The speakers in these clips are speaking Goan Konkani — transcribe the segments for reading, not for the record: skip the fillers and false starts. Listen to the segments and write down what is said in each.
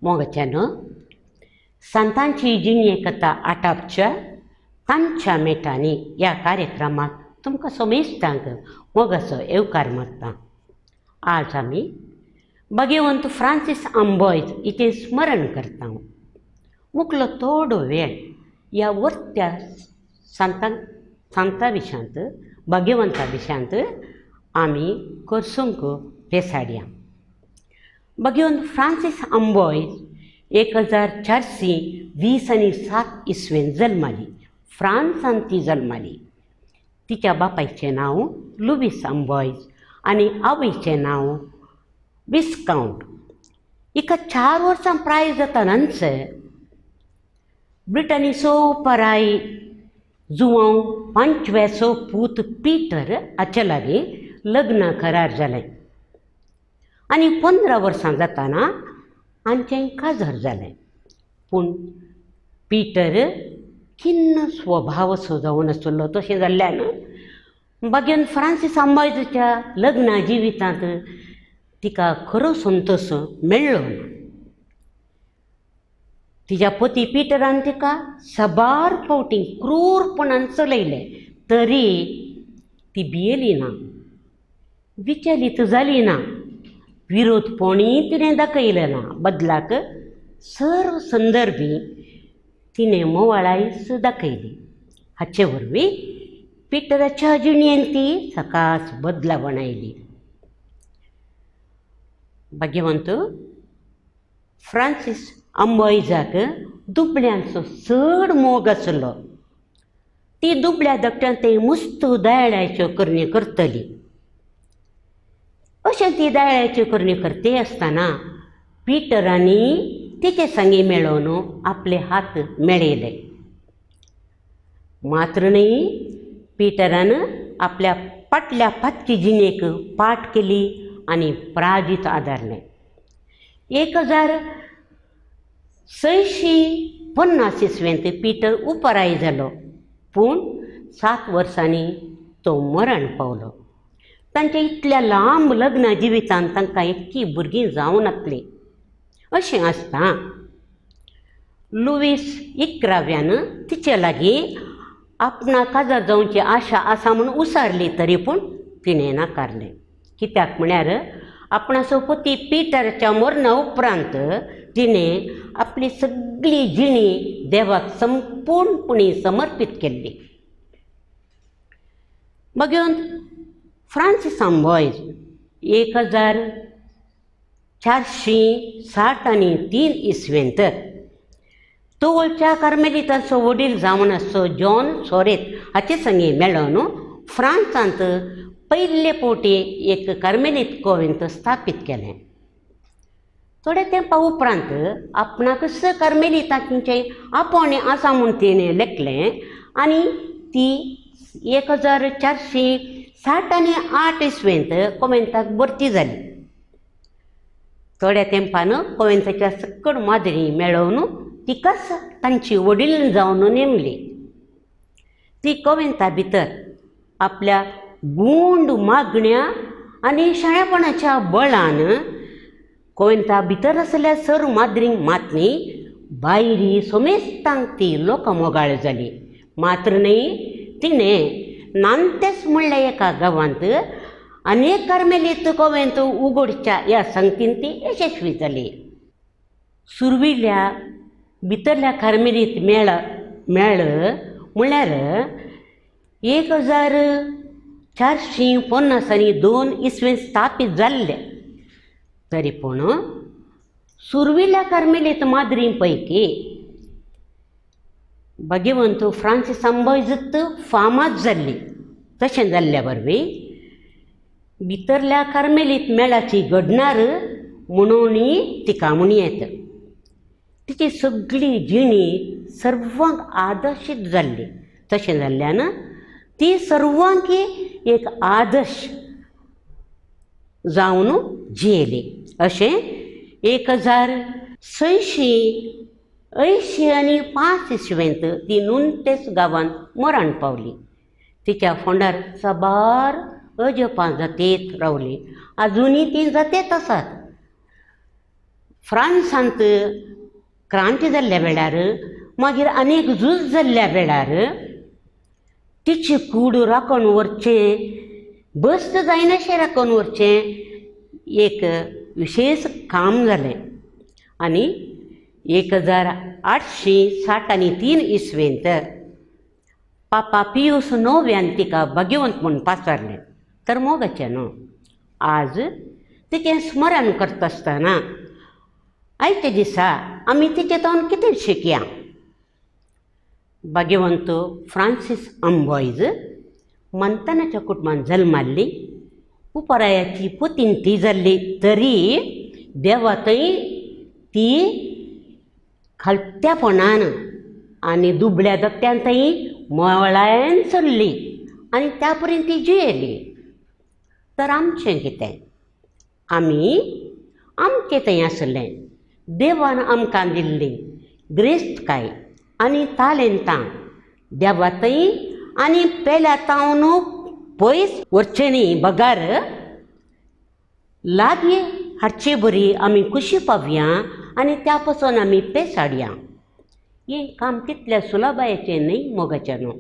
मोगाच्यानो, सांतांची जिणे कथा आटापच्या तांच्या मेटांनी ह्या कार्यक्रमांत तुमकां समेस्तांक मोगाचो येवकार मारता. आज आमी भाग्यवंत फ्रांसीस आंबॉयज हिचें स्मरण करता. मुखलो थोडो वेळ ह्या वर्त्या सांता विशांत, भाग्यवंता विशांत आमी करसूंक पेसाडया. भाग्यवंत फ्रांसीस आंबॉयज 1420 आनी 7 इसवेन जल्माली. फ्रांसांत ती जल्माली. तिच्या बापायचें नांव लुवीस आंबॉयज आनी आवयचें नांव विस्काउंट. हिका 4 वर्सां प्राय जातनाच ब्रिटनीचो पराय जुवांव पांचव्याचो पूत पीटर हाचे लागीं लग्न करार जालें आनी 15 वर्सां जातना हांचें काजार जालें. पूण पीटर खिन्न स्वभावाचो जावन आशिल्लो. तशें जाल्ल्यान भाग्यवंत फ्रांसीस आंबॉयजाच्या लग्ना जिवितांत तिका खरो संतोश मेळ्ळो ना. तिच्या पती पीटरान तिका साबार फावटी क्रूरपणान चलयलें, तरी ती भियेली ना, विचलीत जाली ना, विरोधपणीय तिणें दाखयलें ना. बदलाक सर्व संदर्भी तिणें मोवाळायच दाखयली. हाचे वरवीं पीटराच्या जिणेंत ती सकास बदलावण आयली. भाग्यवंत फ्रांसीस आंबॉयजाक दुबळ्यांचो चड मोग आसलो. ती दुबळ्या धाकट्यान ते मुस्त दयाळाच्यो करणी करतली. अशें ती दयाळाच्यो करणी करते आसतना पीटरांनी तिचे संगी मेळोवन आपले हात मेळयले. मात्र न्हय, पीटरान आपल्या पाटल्या पातकी जिणेक पाट केली आनी प्राजीत आदारलें. 1650 इसवेंत पीटर उपराय जालो, पूण 7 वर्सांनी तो मरण पावलो. तांच्या इतल्या लांब लग्न जिवितांत तांकां एक्की भुरगीं जावं नासलीं. अशें आसता लुवीस 11व्यान तिचे लागीं आपणा काजार जावची आशा आसा म्हूण उसारली, तरी पूण तिणें नाकारलें. कित्याक म्हळ्यार आपणाचो पती पीटरच्या मरणा उपरांत तिणें आपली सगळी जिणी देवाक संपूर्णपणी समर्पीत केल्ली. भाग्यवंत फ्रांसीस आंबॉयज 1460 आनी 3 इसवेंत तोवळच्या कार्मेलितांचो वडील जावन आसचो जॉन सोरेत हाचे संगी मेळोवन फ्रांसांत पयले फावटी एक कार्मेलीत कोवेंत स्थापीत केलें. थोड्या तेंपा उपरांत आपणाकच कार्मेलितांचें आपोवणें आसा म्हूण तिणें लेखलें आनी ती 1460 आनी 8 इसवेंत कोवेंताक भरती जाली. थोड्या तेंपान कोवेंताच्या सकड माद्री मेळोवन तिकाच तांची वडील जावन नेमली. ती कोवेंता भितर आपल्या गूंड मागण्या आनी शाणेपणाच्या बळान कोवेंता भितर आसल्या सर माद्रींक मात न्ही भायरी समेस्तांक ती लोकमोगाळ जाली. मात्र न्हय, तिणें नांतेस म्हणल्या एका गांवांत अनेक कार्मेलीत कोवेंत उगडच्या ह्या संगतीन ती यशस्वी जाली. सुरविल्या भितरल्या कार्मेलीत मेळ म्हणल्यार 1450 आनी 2 इसवेन स्थापीत जाल्ले, तरी पूण सुरविल्या कार्मेलीत माद्री पैकी भाग्यवंत फ्रांसीस आंबॉयजत फामाद जाल्ली. तशें जाल्ल्या वरवीं भितरल्या कार्मेलीत मेळाची घडणार म्हणूनय तिका म्हूण येत. तिची सगळी जिणी सर्वांक आदर्शीत जाल्ली. तशें जाल्ल्यान ती सर्वांकी एक आदर्श जावन जियेली. अशें 1680 आनी 5 इसवेंत ती नुनतेस गांवांत मरण पावली. तिच्या फोंडार साबार अजपां जातेत रावली. आजुनूय ती जातेत आसात. फ्रांसांत क्रांती जाल्ल्या वेळार, मागीर अनेक झूज जाल्ल्या वेळार तिची कूड राखून व्हरचें, बस्त जायनाशें राखून व्हरचें एक विशेश काम जालें. आनी 1863 इसवेंत पापा पियूस नोव्यान तिका भाग्यवंत म्हूण पाचारलें. तर मोगाचें न्हू, आज तिचें स्मरण करता आसतना आयच्या दिसा आमी तिचे तावन कितें शिकया? भाग्यवंत फ्रांसीस आंबॉयज मंतानाच्या कुटुंबान जल्माल्ली, उपरायाची पुतीन ती जाल्ली, तरी देवा थंय ती खालत्यापणान आनी दुबळ्या दत्त्यान थंय मोळायन चल्ली आनी त्या पर्यंत ती जियेली. तर आमचें कितें? आमी आमचें थंय आसलें देवान आमकां दिल्ली ग्रेस्तकाय आनी तालेंतां देवा थंय आनी पेल्या तावन पयस व्हरचें न्ही, बगर लागीं हाडचे बरी आमी खुशी पावया आनी त्या पसून आमी पेस हाडया. हें काम तितल्या सुलभायेचें न्हय मोगाचें न्हू.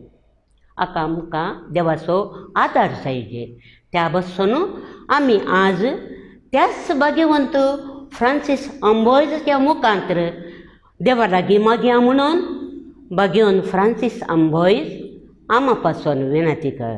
हाका आमकां देवाचो आदार जाय. त्या पासून आमी आज त्याच भाग्यवंत फ्रांसीस आंबॉयजाच्या मुखांतर देवा लागीं मागया म्हणून भाग्यवंत फ्रांसीस आंबॉयज आमा पासून विनंती कर.